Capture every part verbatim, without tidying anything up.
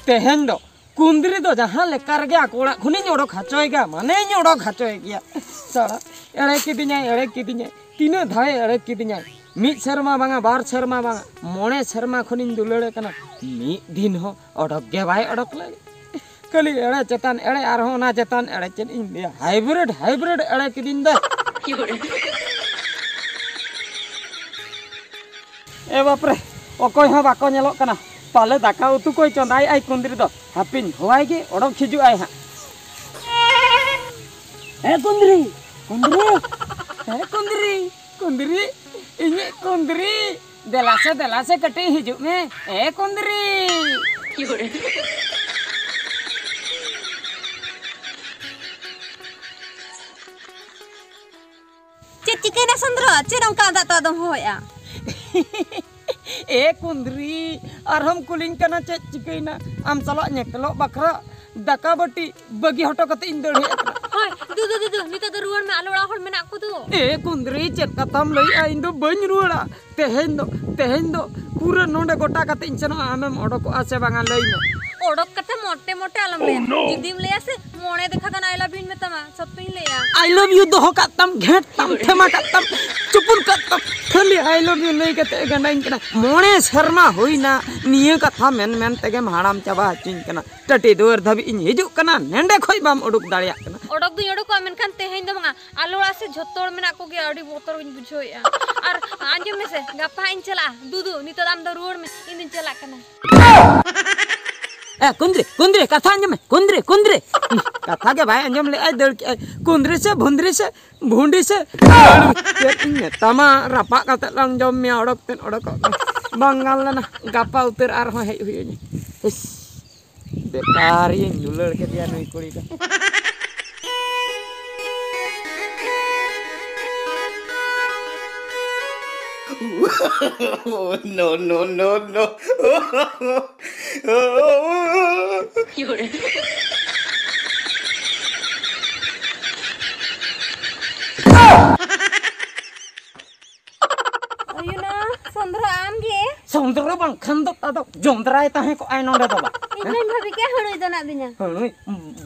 ᱛᱮᱦᱮᱧ ᱫᱚ ᱠᱩᱸᱫᱽᱨᱤ ᱫᱚ ᱡᱟᱦᱟᱸ ᱞᱮᱠᱟ ᱨᱮᱜᱮ ᱟᱠᱚ ᱚᱲᱟᱜ ᱠᱷᱚᱱᱤᱧ ᱚᱰᱚᱠ ᱦᱚᱪᱚᱭ ᱜᱮᱭᱟ, ᱢᱟᱱᱮᱧ ᱚᱰᱚᱠ ᱦᱚᱪᱚᱭ ᱜᱮᱭᱟ᱾ ᱥᱟᱲᱟ, ᱮᱲᱮ ᱠᱤᱫᱤᱧᱟᱭ, ᱮᱲᱮ ᱠᱤᱫᱤᱧᱟᱭ, ᱛᱤᱱᱟᱹᱜ ᱫᱷᱟᱣᱮ ᱮᱲᱮ ᱠᱤᱫᱤᱧᱟᱭ᱾ ᱢᱤᱫ ᱥᱮᱨᱢᱟ ᱵᱟᱝᱟ, ᱵᱟᱨ ᱥᱮᱨᱢᱟ ᱵᱟᱝᱟ, ᱢᱚᱬᱮ ᱥᱮᱨᱢᱟ ᱠᱷᱚᱱᱤᱧ ᱫᱩᱞᱟᱹᱲᱮ ᱠᱟᱱᱟ, ᱢᱤᱫ ᱫᱤᱱ ᱦᱚᱸ ᱚᱰᱚᱠ ᱜᱮ ᱵᱟᱭ ᱚᱰᱚᱠ ᱞᱮᱫ᱾ ᱠᱷᱟᱹᱞᱤ ᱮᱲᱮ ᱪᱮᱛᱟᱱ ᱮᱲᱮ, ᱟᱨᱦᱚᱸ ᱚᱱᱟ ᱪᱮᱛᱟᱱ ᱮᱲᱮ᱾ ᱪᱮᱫ ᱤᱧ ᱞᱟᱹᱭᱟ, ᱦᱟᱭᱵᱨᱤᱰ ᱦᱟᱭᱵᱨᱤᱰ ᱮᱲᱮ ᱠᱤᱫᱤᱧ ᱫᱚ᱾ ᱮ ᱵᱟᱯᱨᱮ, ᱚᱠᱚᱭ ᱦᱚᱸ ᱵᱟᱠᱚ ᱧᱮᱞᱚᱜ ᱠᱟᱱᱟ᱾ ᱯᱟᱞᱮ ᱫᱟᱠᱟ ᱩᱛᱩ ᱠᱚᱭ ᱪᱚᱸᱫᱟᱭᱮᱜᱼᱟᱭ ᱠᱩᱸᱫᱽᱨᱤ ᱫᱚ᱾ ᱦᱟᱯᱮᱧ ᱦᱚᱦᱚᱣᱟᱭ ᱜᱮ, ᱚᱰᱚᱠ ᱦᱤᱡᱩᱜ ᱟᱭ ᱦᱟᱸᱜ᱾ ᱦᱮᱸ ᱠᱩᱸᱫᱽᱨᱤ, ᱠᱩᱸᱫᱽᱨᱤ, ᱦᱮᱸ ᱠᱩᱸᱫᱽᱨᱤ, ᱠᱩᱸᱫᱽᱨᱤ, ᱤᱧᱤᱡ ᱠᱩᱸᱫᱽᱨᱤ, ᱫᱮᱞᱟ ᱥᱮ, ᱫᱮᱞᱟ ᱥᱮ, ᱠᱟᱹᱴᱤᱡ ᱦᱤᱡᱩᱜ ᱢᱮ, ᱮ ᱠᱩᱸᱫᱽᱨᱤ᱾ ᱪᱮᱫ ᱪᱤᱠᱟᱹᱭᱮᱱᱟ ᱥᱚᱸᱫᱽᱨᱚ? ᱪᱮᱫ ᱚᱱᱠᱟ ᱟᱫᱚ ᱟᱫᱚᱢ ᱦᱚᱦᱚᱭᱮᱜᱼᱟ? ᱮ ᱠᱩᱸᱫᱽᱨᱤ, ᱟᱨᱦᱚᱸᱢ ᱠᱩᱞᱤᱧ ᱠᱟᱱᱟ ᱪᱮᱫ ᱪᱤᱠᱟᱹᱭᱮᱱᱟ? ᱟᱢ ᱥᱟᱞᱟᱜ ᱧᱮᱯᱮᱞᱚᱜ ᱵᱟᱠᱷᱨᱟ ᱫᱟᱠᱟ ᱵᱟᱹᱴᱤ ᱵᱟᱹᱜᱤ ᱦᱚᱴᱚ ᱠᱟᱛᱮ ᱤᱧ ᱫᱟᱹᱲ ᱦᱮᱡ ᱟᱠᱟᱱᱟ᱾ ᱦᱳᱭ, ᱫᱩ, ᱫᱩ, ᱫᱩ, ᱫᱩ, ᱱᱤᱛᱚᱜ ᱫᱚ ᱨᱩᱣᱟᱹᱲ ᱢᱮ, ᱟᱞᱮ ᱚᱲᱟᱜ ᱦᱚᱲ ᱢᱮᱱᱟᱜ ᱠᱚ ᱫᱚ᱾ ᱮ ᱠᱩᱸᱫᱽᱨᱤ, ᱪᱮᱫ ᱠᱟᱛᱷᱟᱢ ᱞᱟᱹᱭᱮᱜᱼᱟ? ᱤᱧ ᱫᱚ ᱵᱟᱹᱧ ᱨᱩᱣᱟᱹᱲᱟ᱾ ᱛᱮᱦᱮᱧ ᱫᱚ, ᱛᱮᱦᱮᱧ ᱫᱚ ᱯᱩᱨᱟᱹ ᱱᱚᱰᱮ ᱜᱚᱴᱟ ᱠᱟᱛᱮ ᱤᱧ ᱥᱮᱱᱚᱜᱼᱟ᱾ ᱟᱢᱮᱢ ᱚᱰᱚᱠᱚᱜᱼᱟ ᱥᱮ ᱵᱟᱝᱟ, ᱞᱟᱹᱭ ᱢᱮ᱾ ᱚᱰᱚᱠ ᱠᱟᱛᱮ ᱢᱚᱴᱮ ᱢᱚᱴᱮ ᱟᱞᱚᱢ ᱞᱟᱹᱭᱟ᱾ ᱡᱩᱫᱤᱢ ᱞᱟᱹᱭᱟ ᱥᱮ, ᱢᱚᱬᱮ ᱫᱮᱠᱷᱟ ᱜᱟᱱ I love you ᱤᱧ ᱢᱮᱛᱟᱢᱟ, ᱥᱚᱛᱛᱚᱧ ᱞᱟᱹᱭᱟ᱾ I love you ᱫᱚᱦᱚ ᱠᱟᱜ ᱛᱟᱢ, ᱜᱷᱮᱸᱴ ᱛᱟᱢ, ᱴᱷᱮᱢᱟ ᱠᱟᱜ ᱛᱟᱢ, ᱪᱩᱯᱩᱞ ᱠᱟᱜ ᱛᱟᱢ, ᱠᱷᱟᱹᱞᱤ I love you ᱞᱟᱹᱭ ᱠᱟᱛᱮ ᱜᱟᱸᱰᱟᱧ ᱠᱟᱱᱟ᱾ ᱢᱚᱬᱮ ᱥᱮᱨᱢᱟ ᱦᱩᱭᱱᱟ ᱱᱤᱭᱟᱹ ᱠᱟᱛᱷᱟ ᱢᱮᱱ ᱢᱮᱱ ᱛᱮᱜᱮᱢ ᱦᱟᱲᱟᱢ ᱪᱟᱵᱟ ᱦᱚᱪᱚᱧ ᱠᱟᱱᱟ᱾ ᱴᱟᱹᱴᱤ ᱫᱩᱣᱟᱹᱨ ᱫᱷᱟᱹᱵᱤᱡ ᱤᱧ ᱦᱤᱡᱩᱜ ᱠᱟᱱᱟ, ᱱᱮᱸᱰᱮ ᱠᱷᱚᱡ ᱵᱟᱢ ᱩᱰᱩᱠ ᱫᱟᱲᱮᱭᱟᱜ ᱠᱟᱱᱟ᱾ ᱚᱰᱚᱠ ᱫᱩᱧ ᱚᱰᱚᱠᱚᱜᱼᱟ, ᱢᱮᱱᱠᱷᱟᱱ ᱛᱮᱦᱮᱧ ᱫᱚ ᱵᱟᱝᱟ, ᱟᱞᱮ ᱚᱲᱟᱜ ᱥᱮ ᱡᱷᱚᱛᱚ ᱦᱚᱲ ᱢᱮᱱᱟᱜ ᱠᱚᱜᱮᱭᱟ, ᱟᱹᱰᱤ ᱵᱚᱛᱚᱨ ᱜᱤᱧ ᱵᱩᱡᱷᱟᱹᱣᱮᱫᱼᱟ᱾ ᱟᱨ ᱟᱸᱡᱚᱢ ᱢᱮᱥᱮ, ᱜᱟᱯᱟ ᱦᱟᱸᱜ ᱤᱧ ᱪᱟᱞᱟᱜᱼᱟ᱾ ᱫᱩᱫᱩ, ᱱᱤᱛᱚᱜ ᱫᱚ ᱟᱢ ᱫᱚ ᱨᱩᱣᱟᱹᱲ ᱢᱮ, ᱤᱧ ᱫᱩᱧ ᱪᱟᱞᱟᱜ ᱠᱟᱱᱟ᱾ ᱮ ᱠᱩᱸᱫᱽᱨᱤ, ᱠᱩᱸᱫᱽᱨᱤ, ᱠᱟᱛᱷᱟ ᱟᱸᱡᱚᱢ ᱢᱮ, ᱠᱩᱸᱫᱽᱨᱤ, ᱠᱩᱸᱫᱽᱨᱤ᱾ ᱠᱟᱛᱷᱟ ᱜᱮ ᱵᱟᱭ ᱟᱸᱡᱚᱢ ᱞᱮᱫᱼᱟᱭ, ᱫᱟᱹᱲ ᱠᱮᱫᱼᱟᱭ᱾ ᱠᱩᱸᱫᱽᱨᱤ ᱥᱮ ᱵᱷᱩᱸᱫᱽᱨᱤ ᱥᱮ ᱵᱷᱩᱸᱰᱤ ᱥᱮ ᱪᱮᱫ ᱤᱧ ᱢᱮᱛᱟᱢᱟ, ᱨᱟᱯᱟᱜ ᱠᱟᱛᱮ ᱞᱟᱝ ᱡᱚᱢ ᱢᱮᱭᱟ, ᱚᱰᱚᱠ ᱛᱮᱫ ᱚᱰᱚᱠᱚᱜ ᱢᱮ᱾ ᱵᱟᱝ ᱜᱟᱱ ᱞᱮᱱᱟ, ᱜᱟᱯᱟ ᱩᱛᱟᱹᱨ ᱟᱨᱦᱚᱸ ᱦᱮᱡ ᱦᱩᱭᱩᱜᱼᱟ᱾ ᱤᱥ, ᱵᱮᱠᱟᱨᱤᱭᱟᱹᱧ ᱫᱩᱞᱟᱹᱲ ᱠᱮᱫᱮᱭᱟ ᱱᱩᱭ ᱠᱩᱲᱤ ᱫᱚ᱾ No, no, no, no. ᱦᱩᱭᱩᱱᱟ, ᱥᱚᱱᱫᱷᱨᱚ ᱟᱢ ᱜᱮ? ᱪᱚᱸᱫᱽᱨᱚ ᱵᱟᱝᱠᱷᱟᱱ ᱫᱚ ᱟᱫᱚ ᱡᱚᱸᱫᱽᱨᱟᱭ ᱛᱟᱦᱮᱸ ᱠᱚᱜᱼᱟᱭ ᱱᱚᱰᱮ ᱫᱚ ᱵᱟ᱾ ᱤᱧ ᱢᱟᱧ ᱵᱷᱟᱵᱤ ᱠᱮᱜᱼᱟ ᱦᱩᱲᱩᱭ ᱫᱚ ᱱᱟᱜ ᱫᱤᱧᱟ᱾ ᱦᱟᱹᱬᱩᱭ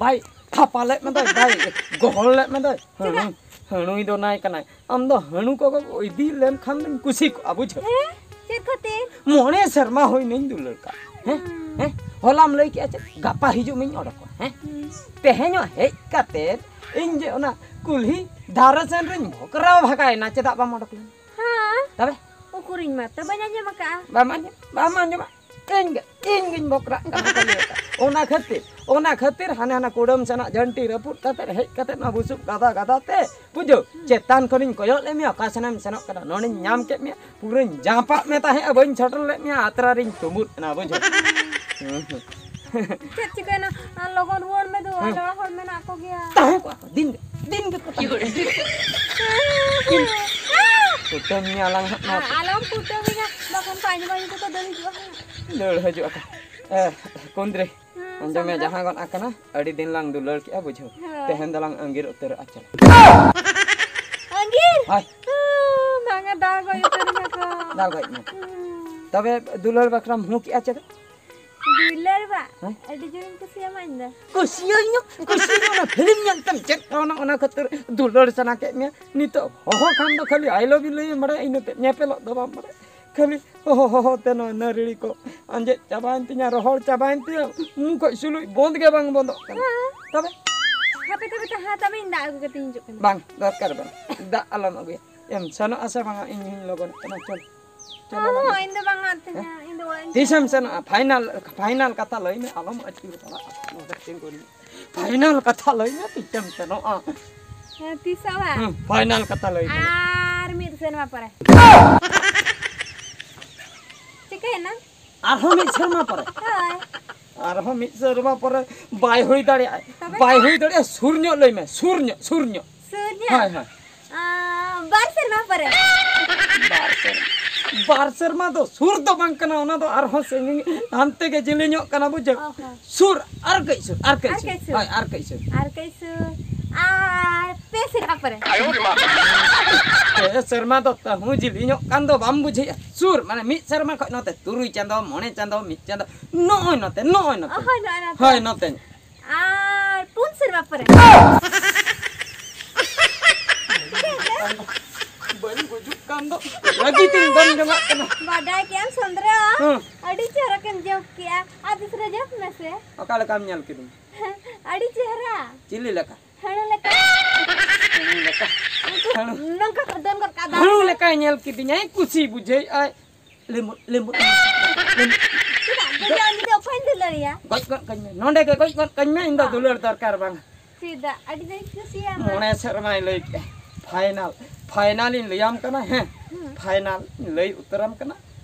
ᱵᱟᱭ ᱛᱷᱟᱯᱟ ᱞᱮᱫ ᱢᱮ ᱫᱚᱭ, ᱵᱟᱭ ᱜᱚᱦᱚᱲ ᱞᱮᱫ ᱢᱮ ᱫᱚᱭ᱾ ᱪᱮᱫᱟᱜ? ᱦᱟᱹᱬᱩᱭ, ᱦᱟᱹᱬᱩᱭ ᱫᱚ ᱱᱟᱭ ᱠᱟᱱᱟᱭ᱾ ᱟᱢ ᱫᱚ ᱦᱟᱹᱬᱩ ᱠᱚ ᱤᱫᱤ ᱞᱮᱱᱠᱷᱟᱱ ᱫᱚᱧ ᱠᱩᱥᱤ ᱠᱚᱜᱼᱟ, ᱵᱩᱡᱷᱟᱹᱣ? ᱦᱮᱸ? ᱪᱮᱫ ᱠᱷᱟᱹᱛᱤᱨ? ᱢᱚᱬᱮ ᱥᱮᱨᱢᱟ ᱦᱩᱭᱱᱟᱹᱧ ᱫᱩᱞᱟᱹᱲ ᱠᱟᱜ᱾ ᱦᱮᱸ? ᱦᱩᱸ᱾ ᱦᱮᱸ? ᱦᱚᱞᱟᱢ ᱞᱟᱹᱭ ᱠᱮᱜᱼᱟ ᱪᱮᱫ? ᱜᱟᱯᱟ ᱦᱤᱡᱩᱜ ᱢᱮᱧ ᱚᱰᱚᱠᱚᱜᱼᱟ᱾ ᱦᱮᱸ? ᱦᱩᱸ᱾ ᱛᱮᱦᱮᱧᱚᱜ ᱦᱮᱡ ᱠᱟᱛᱮ ᱤᱧ ᱡᱮ ᱚᱱᱟ ᱠᱩᱞᱦᱤ ᱫᱷᱟᱨᱮ ᱥᱮᱱ ᱨᱤᱧ ᱵᱷᱚᱠᱨᱟᱣ ᱵᱷᱟᱜᱟᱭᱮᱱᱟ, ᱪᱮᱫᱟᱜ ᱵᱟᱢ ᱚᱰᱚᱠ ᱞᱮᱱᱟ? ᱦᱮᱸ᱾ ᱛᱚᱵᱮ? ᱩᱠᱩᱨᱤᱧ ᱢᱟ ᱛᱚ ᱵᱟᱹᱧ ᱟᱸᱡᱚᱢ ᱟᱠᱟᱜᱼᱟ᱾ ᱵᱟᱢ ᱟᱸᱡᱚᱢ, ᱵᱟᱢ ᱟᱸᱡᱚᱢᱟ᱾ ᱤᱧ ᱜᱮ, ᱤᱧ ᱜᱤᱧ ᱵᱚᱠᱨᱟᱜ ᱠᱟᱱᱟ ᱠᱷᱟᱹᱞᱤ ᱚᱠᱟ᱾ ᱚᱱᱟ ᱠᱷᱟᱹᱛᱤᱨ, ᱚᱱᱟ ᱠᱷᱟᱹᱛᱤᱨ ᱦᱟᱱᱮ ᱦᱟᱱᱟ ᱠᱩᱰᱟᱹᱢ ᱥᱮᱱᱟᱜ ᱡᱷᱟᱹᱱᱴᱤ ᱨᱟᱹᱯᱩᱫ ᱠᱟᱛᱮ ᱦᱮᱡ ᱠᱟᱛᱮ ᱱᱚᱣᱟ ᱵᱩᱥᱩᱵ ᱜᱟᱫᱟ ᱜᱟᱫᱟ ᱛᱮ, ᱵᱩᱡᱷᱟᱹᱣ, ᱦᱩᱸ᱾ ᱪᱮᱛᱟᱱ ᱠᱷᱚᱱᱤᱧ ᱠᱚᱭᱚᱜ ᱞᱮᱫ ᱢᱮᱭᱟ, ᱚᱠᱟ ᱥᱮᱱᱮᱢ ᱥᱮᱱᱚᱜ ᱠᱟᱱᱟ᱾ ᱱᱚᱰᱮᱧ ᱧᱟᱢ ᱠᱮᱫ ᱢᱮᱭᱟ, ᱯᱩᱨᱟᱹᱧ ᱡᱟᱸᱯᱟᱜ ᱢᱮ ᱛᱟᱦᱮᱸᱜᱼᱟ, ᱵᱟᱹᱧ ᱥᱮᱴᱮᱨ ᱞᱮᱫ ᱢᱮᱭᱟ, ᱟᱛᱨᱟ ᱨᱤᱧ ᱛᱩᱢᱵᱩᱫ ᱮᱱᱟ, ᱵᱩᱡᱷᱟᱹᱣ᱾ ᱦᱩᱸ, ᱦᱩᱸ᱾ ᱪᱮᱫ ᱪᱤᱠᱟᱹᱭᱮᱱᱟ? ᱟᱨ ᱞᱚᱜᱚᱱ ᱨᱩᱣᱟᱹᱲ ᱢᱮ ᱫᱩ, ᱦᱮᱸ᱾ ᱟᱞᱮ ᱚᱲᱟᱜ ᱦᱚᱲ ᱢᱮᱱᱟᱜ ᱠᱚᱜᱮᱭᱟ᱾ ᱛᱟᱦᱮᱸ ᱠᱚᱜᱼᱟ ᱠᱚ, ᱫᱤᱱ ᱜᱮ, ᱫᱤᱱ ᱜᱮᱠᱚ ᱛᱟᱦᱮᱸ ᱠᱚᱜᱼᱟ᱾ ᱠᱩᱴᱟᱹᱢ ᱢᱮᱭᱟ ᱞᱟᱝ ᱦᱟᱸᱜ ᱱᱚᱣᱟ ᱠᱚ᱾ ᱟᱞᱚᱢ ᱠᱩᱴᱟᱹᱢᱤᱧᱟ, ᱵᱟᱠᱷᱟᱱ ᱠᱚ ᱟᱸᱡᱚᱢᱟ, ᱤᱧ ᱠᱚᱠᱚ ᱫᱟᱹᱲ ᱦᱤᱡᱩᱜᱼᱟ ᱦᱟᱸᱜ᱾ ᱫᱟᱹᱲ ᱦᱤᱡᱩᱜ ᱟᱠᱚ᱾ ᱮ, ᱠᱩᱸᱫᱽᱨᱤ, ᱦᱩᱸ, ᱟᱸᱡᱚᱢ ᱢᱮ, ᱥᱟᱢᱵᱽᱲᱟᱣ᱾ ᱡᱟᱦᱟᱸ ᱜᱚᱫ ᱟᱠᱟᱱᱟ, ᱟᱹᱰᱤ ᱫᱤᱱ ᱞᱟᱝ ᱫᱩᱞᱟᱹᱲ ᱠᱮᱜᱼᱟ, ᱵᱩᱡᱷᱟᱹᱣ᱾ ᱦᱳᱭ᱾ ᱛᱮᱦᱮᱧ ᱫᱚᱞᱟᱝ ᱟᱸᱜᱤᱨ ᱩᱛᱟᱹᱨᱚᱜᱼᱟ, ᱪᱚᱞᱚ᱾ ᱟᱸᱜᱤᱨ? ᱦᱳᱭ᱾ ᱦᱩᱸ, ᱵᱟᱝᱟ, ᱫᱟᱞ ᱜᱚᱡ ᱩᱛᱟᱹᱨ ᱢᱮ ᱠᱚ᱾ ᱫᱟᱞ ᱜᱚᱡ ᱢᱮ᱾ ᱦᱩᱸ᱾ ᱛᱚᱵᱮ ᱫᱩᱞᱟᱹᱲ ᱵᱟᱠᱷᱨᱟᱢ ᱦᱩᱸ ᱠᱮᱜᱼᱟ ᱪᱮᱫ? ᱫᱩᱞᱟᱹᱲ ᱵᱟ? ᱦᱮᱸ? ᱟᱹᱰᱤ ᱡᱳᱨᱤᱧ ᱠᱩᱥᱤᱭᱟᱢᱟ ᱤᱧ ᱫᱚ᱾ ᱠᱩᱥᱤᱭᱟᱹᱧ, ᱠᱩᱥᱤᱭᱟᱹᱧ, ᱚᱱᱟ ᱯᱷᱤᱞᱢ ᱧᱮᱞ ᱛᱮᱢ ᱪᱮᱫ ᱠᱟᱣᱱᱟ, ᱚᱱᱟ ᱠᱷᱟᱹᱛᱤᱨ ᱫᱩᱞᱟᱹᱲ ᱥᱟᱱᱟ ᱠᱮᱫ ᱢᱮᱭᱟ᱾ ᱱᱤᱛᱚᱜ ᱦᱚᱦᱚ ᱠᱷᱟᱱ ᱫᱚ ᱠᱷᱟᱹᱞᱤ I love you ᱞᱟᱹᱭ ᱮᱢ ᱵᱟᱲᱟᱭᱟ, ᱤᱱᱟᱹ ᱛᱮ ᱧᱮᱯᱮᱞᱚᱜ ᱫᱚ ᱵᱟᱢ ᱵᱟᱲᱟᱭᱟ᱾ ᱠᱷᱟᱹᱞᱤ ᱦᱚᱦᱚ, ᱦᱚᱦᱚ ᱛᱮ ᱱᱚᱣᱟ ᱱᱟᱹᱨᱲᱤ ᱠᱚ ᱟᱸᱡᱮᱫ ᱪᱟᱵᱟᱭᱮᱱ ᱛᱤᱧᱟ, ᱨᱚᱦᱚᱲ ᱪᱟᱵᱟᱭᱮᱱ ᱛᱤᱧᱟ, ᱢᱩ ᱠᱷᱚᱡ ᱥᱩᱞᱩᱡ ᱵᱚᱱᱫ ᱜᱮ ᱵᱟᱝ ᱵᱚᱱᱫᱚᱜ ᱠᱟᱱᱟ᱾ ᱦᱮᱸ᱾ ᱛᱚᱵᱮ? ᱦᱟᱯᱮ, ᱛᱚᱵᱮ, ᱛᱟᱦᱮᱸ ᱦᱟᱛᱟᱲ ᱢᱮ, ᱤᱧ ᱫᱟᱜ ᱟᱹᱜᱩ ᱠᱟᱛᱮᱧ ᱦᱤᱡᱩᱜ ᱠᱟᱱᱟ᱾ ᱵᱟᱝ, ᱫᱚᱨᱠᱟᱨ ᱵᱟᱝ᱾ ᱫᱟᱜ ᱟᱞᱚᱢ ᱟᱹᱜᱩᱭᱟ᱾ ᱮᱢ ᱥᱮᱱᱚᱜ ᱟᱥᱮ ᱵᱟᱝᱟ? ᱤᱧ ᱦᱚᱧ ᱞᱚᱜᱚᱱᱚᱜ ᱠᱟᱱᱟ, ᱪᱚᱞ᱾ ᱪᱚᱞᱚ ᱦᱚᱸ, ᱞᱚᱜᱚᱱ᱾ ᱤᱧ ᱫᱚ ᱵᱟᱝᱟ, ᱛᱮᱦᱮᱧ ᱦᱮᱸ? ᱤᱧ ᱫᱚ ᱚᱲᱟᱜ ᱤᱧ ᱛᱤᱥᱮᱢ ᱪᱟᱞᱟᱜᱼᱟ᱾ ᱥᱮᱱᱚᱜᱼᱟ? ᱯᱷᱟᱭᱱᱟᱞ, ᱯᱷᱟᱭᱱᱟᱞ ᱠᱟᱛᱷᱟ ᱞᱟᱹᱭ ᱢᱮ, ᱟᱞᱚᱢ ᱟᱹᱪᱩᱨ ᱪᱟᱞᱟᱜᱼᱟ᱾ ᱱᱚᱰᱮ ᱛᱤᱸᱜᱩᱱ ᱢᱮ᱾ ᱯᱷᱟᱭᱱᱟᱞ ᱠᱟᱛᱷᱟ ᱞᱟᱹᱭ ᱢᱮ, ᱛᱤᱥᱮᱢ ᱥᱮᱱᱚᱜᱼᱟ? ᱦᱮᱸ, ᱛᱤᱥᱚᱜ ᱵᱟᱝ? ᱦᱩᱸ, ᱯᱷᱟᱭᱱᱟᱞ ᱠᱟᱛᱷᱟ ᱞᱟᱹᱭ ᱢᱮ᱾ ᱟᱨ ᱢᱤᱫ ᱥᱮᱨᱢᱟ ᱯᱚᱨᱮ᱾ ᱪᱤᱠᱟᱹᱭᱮᱱᱟ? ᱟᱨᱦᱚᱸ ᱢᱤᱫ ᱥᱮᱨᱢᱟ ᱯᱚᱨᱮ? ᱦᱳᱭ᱾ ᱟᱨᱦᱚᱸ ᱢᱤᱫ ᱥᱮᱨᱢᱟ ᱯᱚᱨᱮ ᱵᱟᱭ ᱦᱩᱭ ᱫᱟᱲᱮᱭᱟᱜᱼᱟ᱾ ᱛᱚᱵᱮ? ᱵᱟᱭ ᱦᱩᱭ ᱫᱟᱲᱮᱭᱟᱜᱼᱟ, ᱥᱩᱨ ᱧᱚᱜ ᱞᱟᱹᱭ ᱢᱮ, ᱥᱩᱨ ᱧᱚᱜ, ᱥᱩᱨ ᱧᱚᱜ᱾ ᱥᱩᱨ ᱧᱚᱜ? ᱦᱳᱭ, ᱦᱳᱭ᱾ ᱟᱸ, ᱵᱟᱨ ᱥᱮᱨᱢᱟ ᱯᱚᱨᱮ᱾ ᱵᱟᱨ ᱥᱮᱨᱢᱟ, ᱵᱟᱨ ᱥᱮᱨᱢᱟ ᱫᱚ ᱥᱩᱨ ᱫᱚ ᱵᱟᱝ ᱠᱟᱱᱟ, ᱚᱱᱟ ᱫᱚ ᱟᱨᱦᱚᱸ ᱥᱟᱺᱜᱤᱧ, ᱦᱟᱱᱛᱮ ᱜᱮ ᱡᱮᱞᱮᱧᱚᱜ ᱠᱟᱱᱟ, ᱵᱩᱡᱷᱟᱹᱣ? ᱚ ᱦᱚᱸ᱾ ᱥᱩᱨ, ᱟᱨ ᱠᱟᱹᱡ ᱥᱩᱨ, ᱟᱨ ᱠᱟᱹᱡ ᱟᱨ ᱥᱩᱨ᱾ ᱠᱟᱹᱡ ᱥᱩᱨ᱾ ᱦᱳᱭ, ᱟᱨ ᱠᱟᱹᱡ ᱥᱩᱨ᱾ ᱟᱨ ᱠᱟᱹᱡ ᱥᱩᱨ᱾ ᱟᱨ ᱯᱮ ᱥᱮᱨᱢᱟ ᱯᱚᱨᱮ᱾ ᱯᱮ ᱥᱮᱨᱢᱟ ᱫᱚ ᱛᱟᱹᱦᱩ ᱡᱤᱞᱤᱧᱚᱜ ᱠᱟᱱ ᱫᱚ, ᱵᱟᱢ ᱵᱩᱡᱷᱟᱹᱣᱮᱫᱼᱟ? ᱥᱩᱨ, ᱢᱟᱱᱮ ᱢᱤᱫ ᱥᱮᱨᱢᱟ ᱠᱷᱚᱱ ᱱᱚᱛᱮ ᱛᱩᱨᱩᱭ ᱪᱟᱸᱫᱚ, ᱢᱚᱬᱮ ᱪᱟᱸᱫᱚ, ᱢᱤᱫ ᱪᱟᱸᱫᱚ, ᱱᱚᱜᱼᱚᱭ ᱱᱚᱛᱮ, ᱱᱚᱜᱼᱚᱭ ᱱᱚᱛᱮ᱾ ᱚ, ᱦᱳᱭ, ᱱᱚᱜᱼᱚᱭ ᱱᱚᱛᱮ᱾ ᱦᱳᱭ, ᱱᱚᱛᱮ᱾ ᱟᱨ ᱯᱩᱱ ᱥᱮᱨᱢᱟ ᱯᱚᱨᱮ᱾ ᱵᱟᱹᱧ ᱜᱩᱡᱩᱜ ᱠᱟᱱ ᱫᱚ, ᱨᱟᱹᱜᱤ ᱛᱤᱧ ᱫᱚᱱ ᱡᱚᱝᱟᱜ ᱠᱟᱱᱟ᱾ ᱵᱟᱰᱟᱭ ᱠᱮᱜᱼᱟᱢ ᱥᱚᱸᱫᱽᱨᱟ, ᱦᱮᱸ᱾ ᱟᱹᱰᱤ ᱪᱮᱦᱨᱟ ᱠᱮᱢ ᱡᱚᱠ ᱠᱮᱜᱼᱟ᱾ ᱟᱨ ᱫᱤᱥᱨᱮ ᱡᱚᱠ ᱢᱮᱥᱮ᱾ ᱚᱠᱟ ᱞᱮᱠᱟᱢ ᱧᱮᱞ ᱠᱤᱫᱤᱧ? ᱟᱹᱰᱤ ᱪᱮᱦᱨᱟ᱾ ᱪᱤᱞᱤ ᱞᱮᱠᱟ? ᱦᱟᱹᱬᱩ ᱞᱮᱠᱟ᱾ ᱦᱟᱹᱬᱩ ᱞᱮᱠᱟ? ᱩᱱᱠᱩ ᱦᱟᱹᱬᱩ᱾ ᱱᱚᱝᱠᱟ ᱠᱚ ᱫᱚᱱ ᱜᱚᱫ ᱠᱟᱜᱼᱟ, ᱫᱟᱜ ᱦᱟᱹᱬᱩ ᱨᱮ᱾ ᱞᱮᱠᱟᱭ ᱧᱮᱞ ᱠᱤᱫᱤᱧᱟᱭ, ᱠᱩᱥᱤ ᱵᱩᱡᱷᱟᱹᱣᱮᱫᱼᱟᱭ᱾ ᱞᱮᱢᱵᱩ, ᱞᱮᱢᱵᱩ, ᱞᱮᱢᱵᱩ᱾ ᱪᱮᱫᱟᱜ? ᱡᱩᱫᱤ ᱟᱢ ᱡᱩᱫᱤ ᱚᱠᱚᱭᱮᱢ ᱫᱩᱞᱟᱹᱲᱮᱭᱟ? ᱜᱚᱡ ᱜᱚᱫ ᱠᱟᱹᱧ ᱢᱮ, ᱱᱚᱸᱰᱮ ᱜᱮ ᱜᱚᱡ ᱜᱚᱫ ᱠᱟᱹᱧ ᱢᱮ, ᱤᱧ ᱫᱚ ᱵᱟᱝ᱾ ᱫᱩᱞᱟᱹᱲ ᱫᱚᱨᱠᱟᱨ ᱵᱟᱝ᱾ ᱪᱮᱫᱟᱜ? ᱟᱹᱰᱤ ᱡᱳᱨᱤᱧ ᱠᱩᱥᱤᱭᱟᱢᱟ᱾ ᱢᱚᱬᱮ ᱥᱮᱨᱢᱟᱭ ᱞᱟᱹᱭ ᱠᱮᱜᱼᱟ, final, final ᱤᱧ ᱞᱟᱹᱭᱟᱢ ᱠᱟᱱᱟ, ᱦᱮᱸ? ᱦᱩᱸ᱾ Final ᱤᱧ ᱞᱟᱹᱭ ᱩᱛᱟᱹᱨᱟᱢ ᱠᱟᱱᱟ,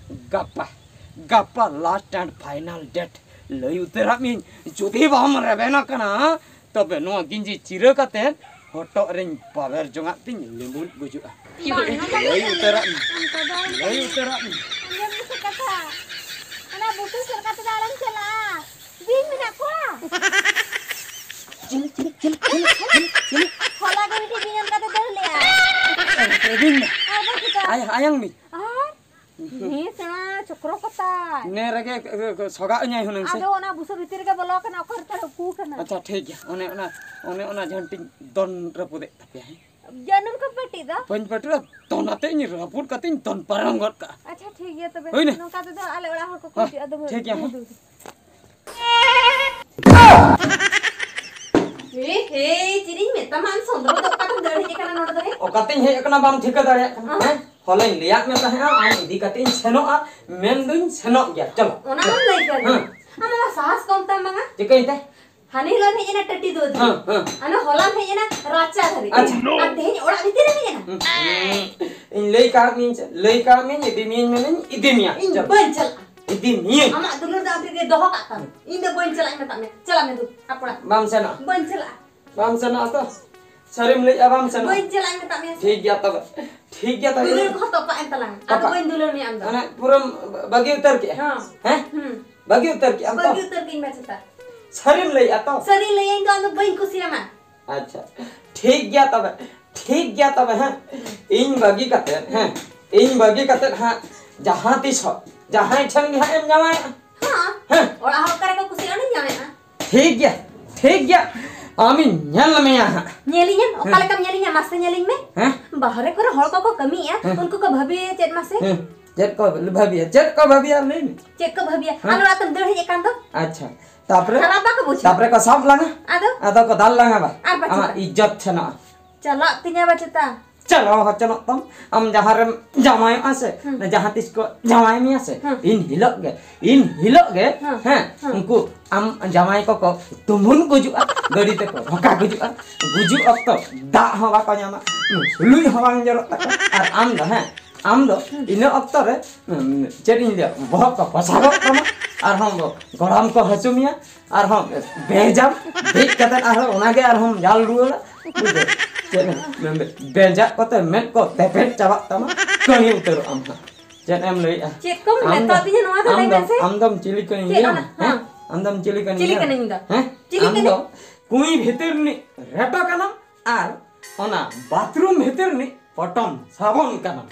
ᱜᱟᱯᱟ, ᱜᱟᱯᱟ last and final date ᱞᱟᱹᱭ ᱩᱛᱟᱹᱨᱟᱜ ᱢᱤᱭᱟᱹᱧ᱾ ᱡᱩᱫᱤ ᱵᱟᱢ ᱨᱮᱵᱮᱱ ᱟᱠᱟᱱᱟ, ᱛᱚᱵᱮ ᱱᱚᱣᱟ ᱜᱤᱸᱡᱤ ᱪᱤᱨᱟᱹ ᱠᱟᱛᱮ ᱦᱚᱴᱚᱜ ᱨᱮᱧ ᱵᱟᱵᱮᱨ ᱡᱚᱝᱟᱜ ᱛᱤᱧ ᱞᱤᱸᱵᱩᱡ ᱜᱩᱡᱩᱜᱼᱟ᱾ ᱵᱟᱝ, ᱚᱱᱠᱟ ᱞᱟᱹᱭ ᱩᱛᱟᱹᱨᱟᱜ ᱢᱮ᱾ ᱚᱱᱠᱟ ᱫᱚ ᱟᱞᱚᱢ ᱞᱟᱹᱭ ᱠᱟᱹᱢᱤᱭᱟ᱾ ᱩᱛᱟᱹᱨᱟᱜ ᱢᱮ᱾ ᱟᱸᱡᱚᱢ ᱢᱮᱥᱮ ᱠᱟᱛᱷᱟ, ᱚᱱᱟ ᱵᱩᱥᱩᱵ ᱥᱮᱫ ᱠᱟᱛᱮ ᱫᱚ ᱟᱞᱚᱢ ᱪᱟᱞᱟᱜᱼᱟ᱾ ᱵᱤᱧ ᱢᱮᱱᱟᱜ ᱠᱚᱣᱟ᱾ ᱪᱤᱞᱤ, ᱪᱤᱞᱤ, ᱪᱤᱞᱤ, ᱪᱤᱞᱤ, ᱪᱤᱞᱤ, ᱪᱤᱞᱤ? ᱦᱚᱞᱟ ᱜᱮ ᱢᱤᱫᱴᱤᱡ ᱵᱤᱧ ᱚᱱᱠᱟ ᱛᱮ ᱫᱟᱹᱲ ᱞᱮᱜᱼᱟ᱾ ᱵᱤᱧ ᱢᱮ᱾ ᱟᱨ ᱵᱟᱝ ᱪᱮᱫᱟᱜ? ᱟᱭ-, ᱟᱭᱟᱝ ᱢᱤ᱾ ᱟᱨ ᱦᱮᱸ, ᱥᱮᱬᱟ ᱪᱚᱠᱨᱚ ᱠᱚ ᱛᱟᱭ᱾ ᱱᱮ ᱨᱮᱜᱮ, ᱮ, ᱮ, ᱥᱚᱜᱟᱜ ᱟᱹᱧᱟᱭ ᱦᱩᱱᱟᱹᱝ ᱥᱮ? ᱟᱫᱚ ᱚᱱᱟ ᱵᱩᱥᱩᱵ ᱵᱷᱤᱛᱤᱨ ᱨᱮᱜᱮ ᱵᱚᱞᱚ ᱟᱠᱟᱱᱟ, ᱚᱠᱟ ᱨᱮ ᱛᱟᱦᱮᱸ ᱩᱠᱩ ᱠᱟᱱᱟ᱾ ᱟᱪᱪᱷᱟ, ᱴᱷᱤᱠ ᱜᱮᱭᱟ᱾ ᱚᱱᱮ ᱚᱱᱟ, ᱚᱱᱮ ᱚᱱᱟ ᱡᱷᱟᱹᱱᱴᱤᱧ ᱫᱚᱱ ᱨᱟᱹᱯᱩᱫᱮᱫ ᱛᱟᱯᱮᱭᱟ, ᱦᱮᱸ? ᱡᱟᱹᱱᱩᱢ ᱠᱚ ᱯᱟᱹᱴᱤ ᱫᱚ? ᱵᱟᱹᱧ ᱯᱟᱹᱴᱤ ᱫᱚ, ᱫᱚᱱ ᱟᱛᱮ ᱤᱧ ᱨᱟᱹᱯᱩᱫ ᱠᱟᱛᱮᱧ ᱫᱚᱱ ᱯᱟᱨᱚᱢ ᱜᱚᱫ ᱠᱟᱜᱼᱟ᱾ ᱟᱪᱪᱷᱟ, ᱴᱷᱤᱠ ᱜᱮᱭᱟ ᱛᱚᱵᱮ᱾ ᱦᱩᱭᱱᱟ? ᱱᱚᱝᱠᱟ ᱛᱮᱫᱚ ᱟᱞᱮ ᱚᱲᱟᱜ ᱦᱚᱲ ᱠᱚᱠᱚ ᱦᱮᱸ, ᱦᱤᱡᱩᱜᱼᱟ, ᱟᱫᱚ ᱴᱷᱤᱠ ᱜᱮᱭᱟ, ᱦᱮᱸ᱾ ᱫᱩ, ᱫᱩ᱾ ᱦᱮ, ᱦᱮ, ᱪᱮᱫ ᱤᱧ ᱢᱮᱛᱟᱢᱟ, ᱟᱢ ᱥᱚᱸᱫᱽᱨᱚ ᱫᱚ ᱚᱠᱟᱛᱮᱢ ᱫᱟᱹᱲ ᱦᱮᱡ ᱟᱠᱟᱱᱟ ᱱᱚᱰᱮ ᱫᱚ, ᱦᱮ? ᱚᱠᱟᱛᱮᱧ ᱦᱮᱡ ᱟᱠᱟᱱᱟ ᱵᱟᱢ ᱴᱷᱤᱠᱟᱹ ᱫᱟᱲᱮᱭᱟᱜ ᱠᱟᱱᱟ, ᱦᱮᱸ? ᱦᱮᱸ? ᱦᱚᱞᱟᱧ ᱞᱟᱹᱭᱟᱫ ᱢᱮ ᱛᱟᱦᱮᱸᱜᱼᱟ, ᱟᱢ ᱤᱫᱤ ᱠᱟᱛᱮ ᱤᱧ ᱥᱮᱱᱚᱜᱼᱟ, ᱢᱮᱱᱫᱩᱧ ᱥᱮᱱᱚᱜ ᱜᱮᱭᱟ, ᱪᱚᱞᱚ᱾ ᱚᱱᱟ ᱦᱚᱸᱢ ᱞᱟᱹᱭ ᱠᱟᱹᱫᱤᱧᱟ᱾ ᱦᱮᱸ᱾ ᱟᱢᱟᱜ ᱢᱟ ᱥᱟᱦᱟᱥ ᱠᱚᱢ ᱛᱟᱢ ᱵᱟᱝᱟ᱾ ᱪᱤᱠᱟᱹᱧ ᱛᱮ? ᱦᱟᱱᱮ ᱦᱤᱞᱳᱜ ᱮᱢ ᱦᱮᱡ ᱮᱱᱟ ᱴᱟᱹᱴᱤ ᱫᱩᱣᱟᱹᱨ ᱫᱷᱟᱹᱵᱤᱡ᱾ ᱦᱮᱸ, ᱦᱮᱸ᱾ ᱟᱨ ᱱᱚᱣᱟ ᱦᱚᱞᱟᱢ ᱦᱮᱡ ᱮᱱᱟ ᱨᱟᱪᱟ ᱫᱷᱟᱹᱵᱤᱡ᱾ ᱟᱪᱪᱷᱟ᱾ ᱟᱨ ᱛᱮᱦᱮᱧ ᱚᱲᱟᱜ ᱵᱷᱤᱛᱤᱨ ᱨᱮᱢ ᱦᱮᱡ ᱮᱱᱟ? ᱦᱩᱸ᱾ ᱤᱧ ᱞᱟᱹᱭ ᱠᱟᱜ ᱢᱤᱭᱟᱹᱧ ᱪᱮ? ᱞᱟᱹᱭ ᱠᱟᱜ ᱢᱤᱭᱟᱹᱧ ᱤᱫᱤ ᱢᱤᱭᱟᱹᱧ ᱢᱮᱱᱟᱹᱧ ᱤᱫᱤ ᱢᱮᱭᱟ᱾ ᱤᱧ ᱪᱚᱞ᱾ ᱵᱟᱹᱧ ᱪᱟᱞᱟᱜᱼᱟ᱾ ᱤᱫᱤ ᱢᱤᱭᱟᱹᱧ᱾ ᱟᱢᱟᱜ ᱫᱩᱞᱟᱹᱲ ᱫᱚ ᱟᱢ ᱴᱷᱮᱱ ᱜᱮ ᱫᱚᱦᱚ ᱠᱟᱜ ᱛᱟᱢ᱾ ᱤᱧ ᱫᱚ ᱵᱟᱹᱧ ᱪᱟᱞᱟᱜ ᱤᱧ ᱢᱮᱛᱟᱜ ᱢᱮᱭᱟ᱾ ᱪᱟᱞᱟᱜ ᱢᱮ ᱫᱩ, ᱟᱯ ᱚᱲᱟᱜ᱾ ᱵᱟᱢ ᱥᱮᱱᱚᱜᱼᱟ? ᱵᱟᱹᱧ ᱪᱟᱞᱟᱜᱼᱟ᱾ ᱵᱟᱢ ᱥᱮᱱᱚᱜᱼᱟ ᱛᱚ? ᱥᱟᱹᱨᱤᱢ ᱞᱟᱹᱭᱮᱜᱼᱟ ᱵᱟᱢ ᱥᱮᱱᱚᱜᱼᱟ? ᱵᱟᱹᱧ ᱪᱟᱞᱟᱜ ᱤᱧ ᱢᱮᱛᱟᱜ ᱢᱮᱭᱟ ᱥᱮ᱾ ᱴᱷᱤᱠ ᱜᱮᱭᱟ ᱛᱚᱵᱮ᱾ ᱴᱷᱤᱠ ᱜᱮᱭᱟ ᱛᱚᱵᱮ᱾ ᱫᱩᱞᱟᱹᱲ ᱠᱚᱦᱚᱸ ᱛᱚᱯᱟᱜ ᱮᱱ ᱛᱟᱞᱟᱝ᱾ ᱟᱫᱚ ᱛᱚᱯᱟᱜ᱾ ᱵᱟᱹᱧ ᱫᱩᱞᱟᱹᱲ ᱢᱮᱭᱟ ᱟᱢ ᱫᱚ᱾ ᱢᱟᱱᱮ ᱯᱩᱨᱟᱹᱢ ᱵᱟᱹᱜᱤ ᱩᱛᱟᱹᱨ ᱠᱮᱜᱼᱟ? ᱦᱮᱸ᱾ ᱦᱮᱸ? ᱦᱩᱸ᱾ ᱵᱟᱹᱜᱤ ᱩᱛᱟᱹᱨ ᱠᱮᱜᱼᱟᱢ ᱛᱚ? ᱵᱟᱹᱜᱤ ᱩᱛᱟᱹᱨ ᱠᱮᱜᱼᱟᱹᱧ ᱢᱟ ᱪᱮᱛᱟ᱾ ᱥᱟᱹᱨᱤᱢ ᱞᱟᱹᱭᱮᱜᱼᱟ ᱛᱚ? ᱥᱟᱹᱨᱤ ᱞᱟᱹᱭᱟᱹᱧ ᱫᱚ ᱟᱢ ᱫᱚ ᱵᱟᱹᱧ ᱠᱩᱥᱤᱭᱟᱢᱟ᱾ ᱟᱪᱪᱷᱟ, ᱴᱷᱤᱠ ᱜᱮᱭᱟ ᱛᱚᱵᱮ, ᱴᱷᱤᱠ ᱜᱮᱭᱟ ᱛᱚᱵᱮ, ᱦᱮᱸ᱾ ᱤᱧ ᱵᱟᱹᱜᱤ ᱠᱟᱛᱮ, ᱦᱮᱸ, ᱤᱧ ᱵᱟᱹᱜᱤ ᱠᱟᱛᱮ ᱦᱟᱸᱜ ᱡᱟᱦᱟᱸ ᱛᱤᱥ ᱦᱚᱸ ᱡᱟᱦᱟᱸᱭ ᱴᱷᱮᱱ ᱜᱮ ᱦᱟᱸᱜ ᱮᱢ ᱡᱟᱶᱟᱭᱚᱜᱼᱟ᱾ ᱦᱮᱸ᱾ ᱦᱮᱸ᱾ ᱚᱲᱟᱜ ᱦᱚᱲ ᱚᱠᱟ ᱨᱮᱠᱚ ᱠᱩᱥᱤᱭᱟᱜᱼᱟ, ᱚᱸᱰᱮᱧ ᱡᱟᱶᱟᱭᱚᱜᱼᱟ᱾ ᱴᱷᱤᱠ ᱜᱮᱭᱟ, ᱴᱷᱤᱠ ᱜᱮᱭᱟ, ᱟᱢᱤᱧ ᱧᱮᱞ ᱢᱮᱭᱟ ᱦᱟᱸᱜ᱾ ᱧᱮᱞᱤᱧᱟᱢ? ᱚᱠᱟ ᱦᱮᱸ᱾ ᱞᱮᱠᱟᱢ ᱧᱮᱞᱤᱧᱟ? ᱢᱟᱥᱮ ᱧᱮᱞᱤᱧ ᱢᱮ᱾ ᱦᱮᱸ᱾ ᱵᱟᱦᱨᱮ ᱠᱚᱨᱮ ᱦᱚᱲ ᱠᱚᱠᱚ ᱠᱟᱹᱢᱤᱭᱮᱫᱼᱟ, ᱦᱮᱸ᱾ ᱩᱱᱠᱩ ᱠᱚ ᱵᱷᱟᱹᱵᱤᱭᱟ ᱪᱮᱫ ᱢᱟᱥᱮ? ᱦᱮᱸ᱾ ᱪᱮᱫ ᱠᱚ ᱵᱷᱟᱹᱵᱤᱭᱟ? ᱪᱮᱫ ᱠᱚ ᱵᱷᱟᱹᱵᱤᱭᱟ ᱞᱟᱹᱭ ᱢᱮ? ᱪᱮᱫ ᱠᱚ ᱵᱷᱟᱹᱵᱤᱭᱟ? ᱦᱮᱸ᱾ ᱟᱞᱮ ᱚᱲᱟᱜ ᱛᱮᱢ ᱫᱟᱹᱲ ᱦᱮᱡ ᱟᱠᱟᱱ ᱫᱚ᱾ ᱟᱪᱪᱷᱟ, ᱛᱟᱯᱚᱨᱮ? ᱠᱷᱟᱨᱟᱯ ᱵᱟᱠᱚ ᱵᱩᱡᱷᱟᱹᱣᱟ? ᱛᱟᱯᱚᱨᱮ ᱠᱚ ᱥᱟᱵ ᱞᱟᱝᱟ᱾ ᱟᱫᱚ? ᱟᱫᱚ ᱠᱚ ᱫᱟᱞ ᱞᱟᱝᱟ ᱵᱟ? ᱟᱨ ᱵᱟᱪᱷᱟ ᱟᱢᱟᱜ ᱫᱚ? ᱤᱡᱽᱡᱚᱛ ᱥᱮᱱᱚᱜᱼᱟ᱾ ᱪᱟᱞᱟᱜ ᱛᱤᱧᱟ ᱵᱟᱪᱷᱟ ᱛᱟ᱾ ᱪᱟᱞᱟᱣ ᱦᱚᱪᱚᱱᱚᱜ ᱛᱟᱢ᱾ ᱟᱢ ᱡᱟᱦᱟᱸ ᱨᱮᱢ ᱡᱟᱶᱟᱭᱚᱜᱼᱟ ᱥᱮ, ᱦᱩᱸ᱾ ᱡᱟᱦᱟᱸ ᱛᱤᱥ ᱠᱚ ᱡᱟᱶᱟᱭ ᱢᱮᱭᱟ ᱥᱮ, ᱦᱩᱸ᱾ ᱤᱱ ᱦᱤᱞᱳᱜ ᱜᱮ, ᱤᱱ ᱦᱤᱞᱳᱜ ᱜᱮ, ᱦᱩᱸ᱾ ᱦᱮᱸ, ᱦᱩᱸ᱾ ᱩᱱᱠᱩ ᱟᱢ ᱡᱟᱶᱟᱭ ᱠᱚᱠᱚ ᱛᱩᱢᱩᱱ ᱜᱩᱡᱩᱜᱼᱟ, ᱜᱟᱹᱰᱤ ᱛᱮᱠᱚ ᱰᱷᱚᱠᱟ ᱜᱩᱡᱩᱜᱼᱟ, ᱜᱩᱡᱩᱜ ᱚᱠᱛᱚ ᱫᱟᱜ ᱦᱚᱸ ᱵᱟᱠᱚ ᱧᱟᱢᱟ, ᱥᱩᱞᱩᱡ ᱦᱚᱸ ᱵᱟᱝ ᱡᱚᱨᱚᱜ ᱛᱟᱠᱚᱣᱟ, ᱟᱨ ᱟᱢ ᱫᱚ, ᱦᱮᱸ, ᱟᱢ ᱫᱚ ᱦᱩᱸ᱾ ᱤᱱᱟᱹ ᱚᱠᱛᱚ ᱨᱮ, ᱩᱸ, ᱪᱮᱫ ᱤᱧ ᱞᱟᱹᱭᱟ, ᱵᱚᱦᱚᱜ ᱠᱚ ᱯᱚᱥᱟᱜᱚᱜ ᱛᱟᱢᱟ, ᱟᱨᱦᱚᱸ ᱜᱚᱲᱟᱢ ᱠᱚ ᱦᱟᱹᱥᱩ ᱢᱮᱭᱟ, ᱟᱨᱦᱚᱸ ᱵᱮᱡᱟᱢ ᱫᱮᱡ ᱠᱟᱛᱮ ᱟᱨᱦᱚᱸ ᱚᱱᱟᱜᱮ ᱟᱨᱦᱚᱸᱢ ᱡᱟᱞ ᱨᱩᱣᱟᱹᱲᱟ᱾ ᱵᱩᱡᱷᱟᱹᱣ? ᱪᱮᱫ ᱮᱢ ᱢᱮᱱᱫᱟ? ᱵᱮᱡᱟᱜ ᱠᱚᱛᱮ ᱢᱮᱫ ᱠᱚ ᱛᱮᱯᱮᱫ ᱪᱟᱵᱟᱜ ᱛᱟᱢᱟ, ᱠᱟᱹᱦᱤ ᱩᱛᱟᱹᱨᱚᱜ ᱟᱢ ᱦᱟᱸᱜ᱾ ᱪᱮᱫ ᱮᱢ ᱞᱟᱹᱭᱮᱜᱼᱟ? ᱪᱮᱫ ᱠᱚᱢ ᱟᱢ ᱫᱚ, ᱢᱮᱛᱟ ᱫᱤᱧᱟ ᱱᱚᱣᱟ ᱫᱚ ᱟᱢ ᱞᱟᱹᱭ ᱫᱚ, ᱢᱮᱥᱮ? ᱟᱢ ᱫᱚᱢ ᱪᱤᱞᱤ ᱠᱟᱹᱱᱟᱹᱧ ᱪᱮᱫ ᱞᱟᱹᱭᱟᱢ? ᱠᱟᱱᱟ? ᱦᱮᱸ? ᱦᱮᱸ? ᱟᱢ ᱫᱚᱢ ᱪᱤᱞᱤ ᱠᱟᱹᱱᱟᱹᱧ ᱪᱤᱞᱤ ᱞᱟᱹᱭᱟᱢ? ᱠᱟᱹᱱᱟᱹᱧ ᱤᱧ ᱫᱚ? ᱦᱮᱸ? ᱪᱤᱞᱤ ᱟᱢ ᱠᱟᱹᱱᱟᱹᱧ? ᱫᱚ ᱠᱩᱸᱭ ᱵᱷᱤᱛᱤᱨ ᱨᱤᱱᱤᱡ ᱨᱮᱴᱚ ᱠᱟᱱᱟᱢ ᱟᱨ ᱚᱱᱟ ᱵᱟᱛᱷᱨᱩᱢ ᱵᱷᱤᱛᱤᱨ ᱨᱤᱱᱤᱡ ᱯᱚᱴᱚᱢ ᱥᱟᱵᱚᱱ ᱠᱟᱱᱟᱢ᱾